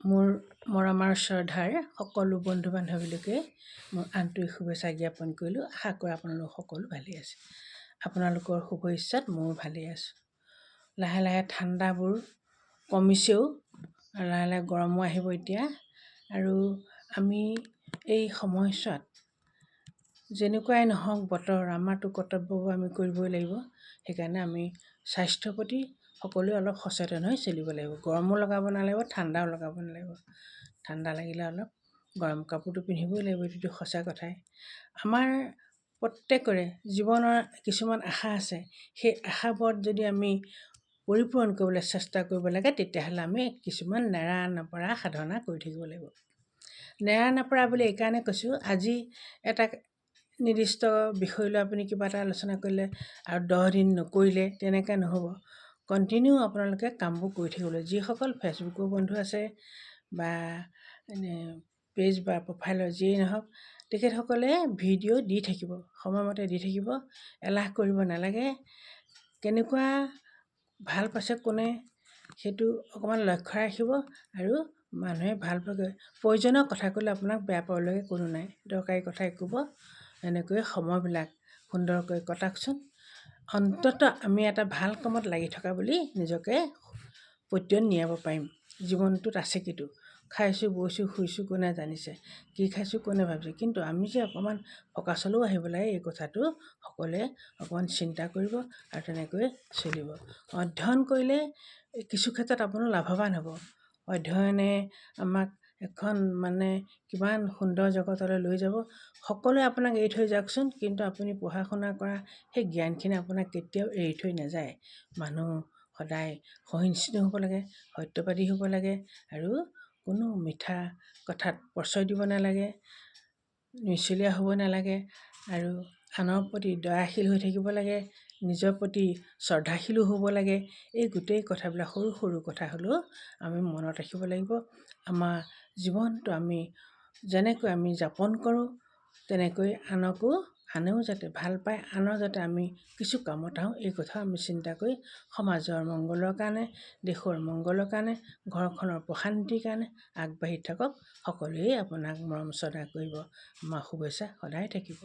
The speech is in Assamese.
মোৰ মৰম আৰু শ্ৰদ্ধাৰ সকলো বন্ধু বান্ধৱীলৈকে মোৰ আন্তৰিক শুভেচ্ছা জ্ঞাপন কৰিলোঁ। আশা কৰোঁ আপোনালোক সকলো ভালেই আছে। আপোনালোকৰ শুভেচ্ছাত ময়ো ভালেই আছোঁ। লাহে লাহে ঠাণ্ডাবোৰ কমিছেও আৰু লাহে লাহে গৰমো আহিব এতিয়া। আৰু আমি এই সময়ছোৱাত যেনেকুৱাই নহওক বতৰ, আমাৰতো কৰ্তব্যবোৰ আমি কৰিবই লাগিব। সেইকাৰণে আমি স্বাস্থ্যৰ প্ৰতি সকলোৱে অলপ সচেতন হৈ চলিব লাগিব। গৰমো লগাব নালাগিব, ঠাণ্ডাও লগাব নালাগিব। ঠাণ্ডা লাগিলে অলপ গৰম কাপোৰটো পিন্ধিবই লাগিব, এইটোতো সঁচা কথাই। আমাৰ প্ৰত্যেকৰে জীৱনৰ কিছুমান আশা আছে। সেই আশাবোৰত যদি আমি পৰিপূৰণ কৰিবলৈ চেষ্টা কৰিব লাগে, তেতিয়াহ'লে আমি কিছুমান নেৰা নেপেৰা সাধনা কৰি থাকিব লাগিব। নেৰা নেপেৰা বুলি এইকাৰণে কৈছোঁ, আজি এটা নিৰ্দিষ্ট বিষয় লৈ আপুনি কিবা এটা আলোচনা কৰিলে আৰু 10 দিন নকৰিলে, তেনেকৈ নহ'ব। কণ্টিনিউ আপোনালোকে কামবোৰ কৰি থাকিব লাগিব। যিসকল ফেচবুকৰ বন্ধু আছে বা পেজ বা প্ৰফাইলৰ যিয়েই নহওক, তেখেতসকলে ভিডিঅ' দি থাকিব, সময়মতে দি থাকিব, এলাহ কৰিব নালাগে। কেনেকুৱা ভাল পাইছে কোনে, সেইটো অকণমান লক্ষ্য ৰাখিব। আৰু মানুহে ভাল পোৱাকৈ প্ৰয়োজনৰ কথা ক'লে আপোনাক বেয়া পাবলগীয়া কোনো নাই। দৰকাৰী কথাই ক'ব। এনেকৈয়ে সময়বিলাক সুন্দৰকৈ কটাওকচোন। অন্ততঃ আমি এটা ভাল কামত লাগি থকা বুলি নিজকে পতিয়ন নিয়াব পাৰিম। জীৱনটোত আছে কিটো? খাইছোঁ, বৈছোঁ, শুইছোঁ, কোনে জানিছে? কি খাইছোঁ কোনে ভাবিছে? কিন্তু আমি যে অকণমান ফ'কাছলৈও আহিব লাগে, এই কথাটো সকলোৱে অকণমান চিন্তা কৰিব আৰু তেনেকৈ চলিব। অধ্যয়ন কৰিলে কিছু ক্ষেত্ৰত আপোনাৰ লাভৱান হ'ব। অধ্যয়নে আমাক এখন মানে কিমান সুন্দৰ জগতলৈ লৈ যাব। সকলোৱে আপোনাক এৰি থৈ যাওকচোন, কিন্তু আপুনি পঢ়া শুনা কৰা সেই জ্ঞানখিনি আপোনাক কেতিয়াও এৰি থৈ নাযায়। মানুহ সদায় সহিষ্ণু হ'ব লাগে, সত্যবাদী হ'ব লাগে আৰু কোনো মিঠা কথাত প্ৰশ্ৰয় দিব নালাগে, মিছলীয়া হ'ব নালাগে আৰু আনৰ প্ৰতি দয়াশীল হৈ থাকিব লাগে, নিজৰ প্ৰতি শ্ৰদ্ধাশীলো হ'ব লাগে। এই গোটেই কথাবিলাক সৰু সৰু কথা হ'লেও আমি মনত ৰাখিব লাগিব। আমাৰ জীৱনটো আমি যেনেকৈ আমি যাপন কৰোঁ, তেনেকৈ আনকো, আনেও যাতে ভাল পায়, আনৰ যাতে আমি কিছু কামত আহোঁ, এই কথাও আমি চিন্তা কৰি সমাজৰ মংগলৰ কাৰণে, দেশৰ মংগলৰ কাৰণে, ঘৰখনৰ প্ৰশান্তিৰ কাৰণে আগবাঢ়ি থাকক। সকলোৱেই আপোনাক মৰম শ্ৰদ্ধা কৰিব। আমাৰ শুভেচ্ছা সদায় থাকিব।